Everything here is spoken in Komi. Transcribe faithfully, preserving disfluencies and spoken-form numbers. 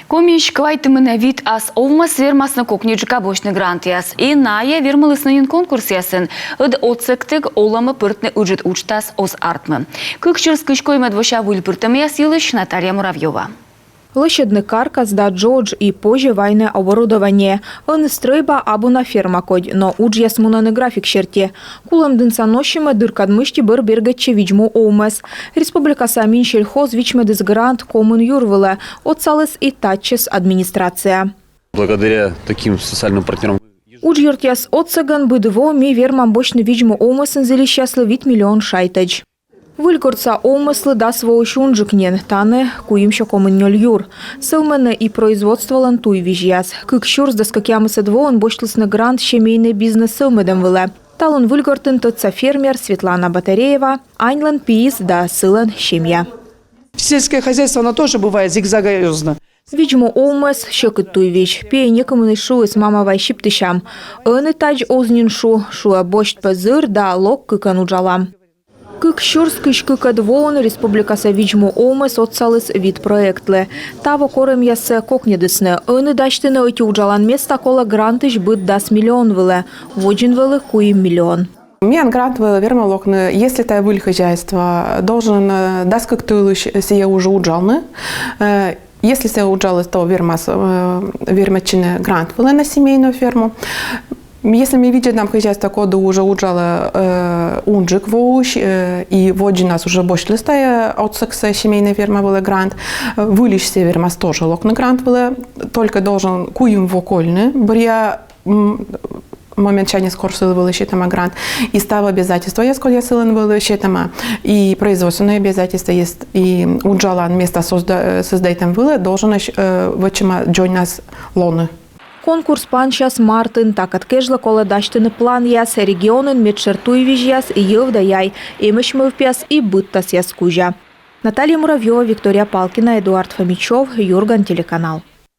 Комиысь квайтымынӧд вит ас овмӧс вермасны кокниджыка босьтны грантъяс. И найӧ вермалісны нин конкурсъясын, ӧд отсӧгтӧг олӧмӧ пӧртны ыджыд уджтас оз артмы. Кык сюрс кызь коймӧд вося выльпыртӧмъяс йылысь Наталья Муравьёва. Лӧсьӧдны каркас да джодж и позьӧ вайны оборудование. Ӧні стрӧйба абу на ферма кодь, но уджъяс мунӧны график серти. Кулӧмдінса носьымӧ дыр кад мысти бӧр бергӧдчӧ видз-му овмӧс. Республикаса Минсельхоз вичмӧдіс грант комын юр вылӧ, отсаліс и татчӧс администрация. Благодаря таким социальным партнёрам. Уджъёртъяс отсӧгӧн быд во ми вермам босьтны видз-му овмӧсын зільысьяслы вит миллион шайтӧдз. Выльгортса овмӧслы дас воысь унджык нин, тані куимсё комын нёль юр. Сӧвмӧны и производстволӧн туйвизьяс. Кык сюрс дас кӧкъямысӧд воын босьтлісны грант семейнӧй бизнес сӧвмӧдӧм вылӧ. Талун Выльгортын тӧдса фермер Светлана Батареева, аньлӧн пиыс да сылӧн семья. Сельское хозяйство, оно тоже бывает зигзагообразно. Видз-му овмӧс — сьӧкыд туйвизь. Пиӧй некымынысь шуис: «Мама, вай сиптысям». Ӧні тадз оз нин шу, шуӧ: «Босьт пӧ зыр да лок кыкӧн уджалам». Кык сюрс кызь кыкӧд воын республикаса видз-му овмӧс отсаліс вит проектлы. Таво корӧмъяссӧ кокньӧдісны. Ӧні дасьтыны ӧти уджалан места колӧ грантысь быд дас миллион вылӧ. Водзын вӧлі куим миллион. Миян грант вылӧ вермӧ локны, если тайӧ выль хозяйство, должен, э, дас кык тӧлысь сійӧ уже уджалны. Э, если сійӧ уджаліс, то вермас, э, вермӧдчыны грант вылӧ на семейную ферму. Если ми видзӧдам хозяйство, коді уже уджалӧ, э, унджык воысь, э, и водзынас уже босьтліс тайӧ отсӧгсӧ семейнӧй ферма вылӧ грант, э, выльысь сійӧ вермас тоже локны грант вылӧ, только должен куим во кольны, бӧръя, м, моментсяньыс, кор сылы вӧлі сетӧма грант. И став обязательствояс, кодъяс сылӧн вӧлі сетӧма, и производственнӧй обязательство есть, и уджалан места созда-, э, создайтӧм вылӧ должен, э, вӧчӧма дзоньнас лоны. Конкурс пансяс мартын. Та кад кежлӧ колӧ дасьтыны планъяс. Регионын медшӧр туйвизьяс, йӧв да яй, эмӧсь мӧвпъяс и быдтасъяс кузя. Наталья Муравьёва, Виктория Палкина, Эдуард Фомичёв, «Юрган» телеканал.